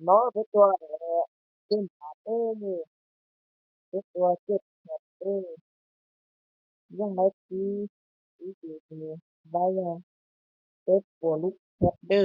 ບໍ່ເປັນຕົວເຕັມເດີ ເປັນຕົວເຈັດແຄດເດີ ຍັງໄດ້ທີ່ ທີ່ ທີ່ ທີ່ ໄດ້ເປັນຕົວລູກແຄດເດີ.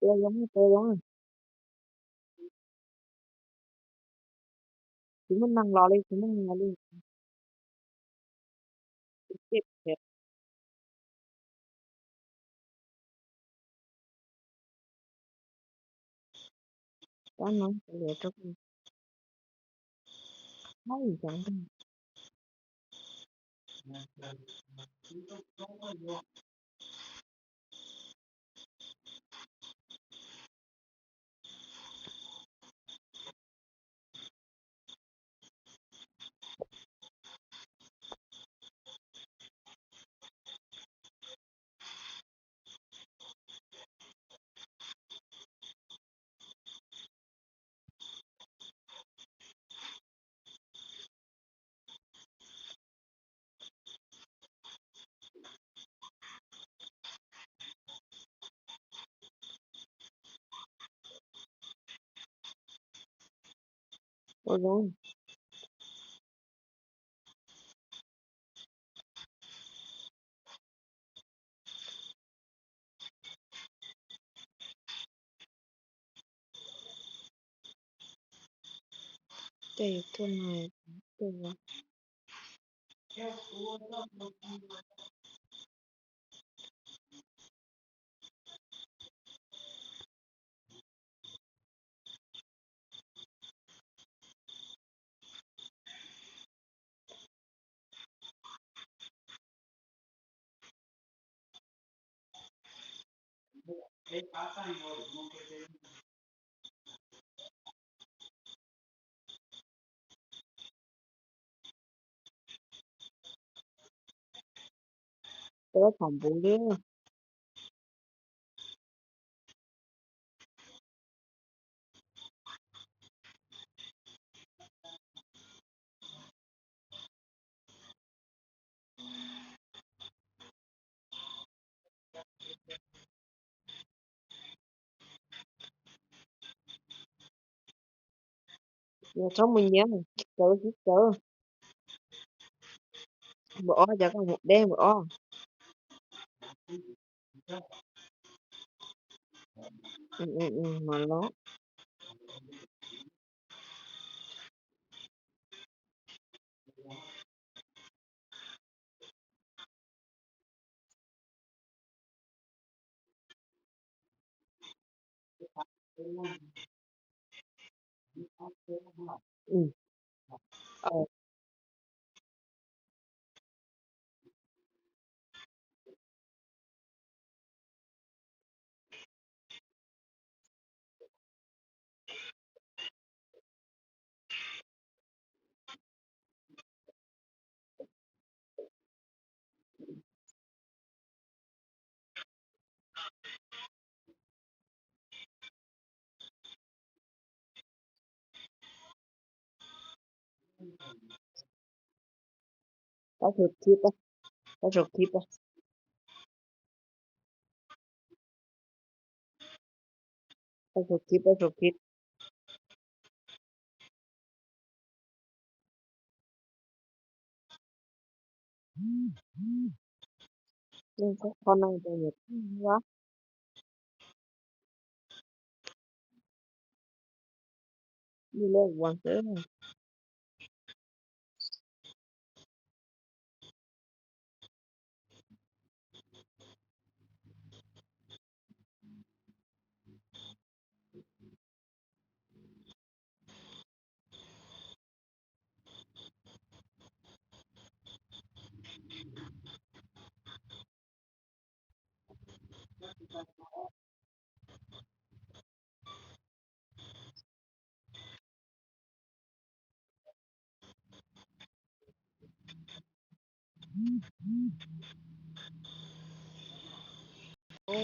ເຕີຍງ ເຕີຍງ ຄືມັນນັ່ງລໍເລີຍ ຄືມັນນັ່ງລໍເລີຍ ເຈັບແຂນ. ໂອ້ຍ ແຕ່ຢູ່ຕົວໃໝ່ຕົວ. ໂອ້ ຂອງບຸນເດີ. ເຈົ້າບໍ່ແມ່ນ ເຈົ້າ ເຈົ້າ ບໍ່ອອກ ເຈົ້າກໍແດງບໍ່ອອກ. ອືມໆໆ ມາແລ້ວ. ອືມ ເອີ. ໄປຈົບຄລິບ ໄປຈົບຄລິບ ໄປຈົບຄລິບ ໄປຈົບຄລິບ. ເບິ່ງເຂົາເຂົ້າໃນໄດ້ແບບນີ້ວະ. ມີແລ້ວຫວາເອີ. ໂອ້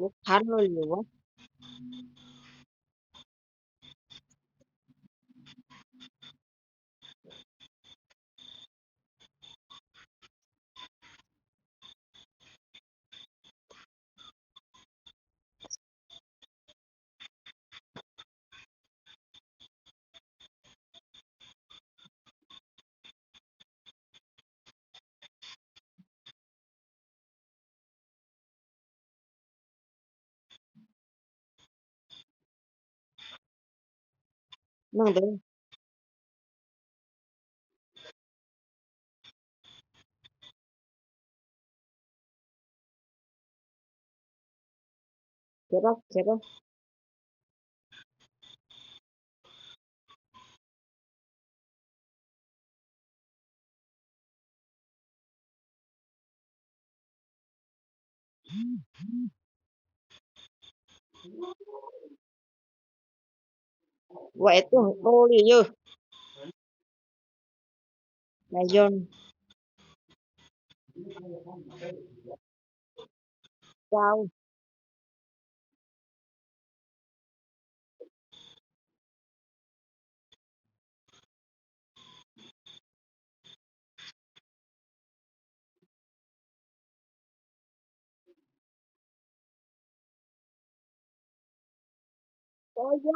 ບໍ່ທັນເລີຍຫວາ. ນັ່ງເດີ. ເກັບເອົາ ເກັບເອົາ. ວ່າແອດຕົງໂຕລີເຢີ ນາຍົນ ເຈົ້າ. ໂອ້ຍ ໂຍ.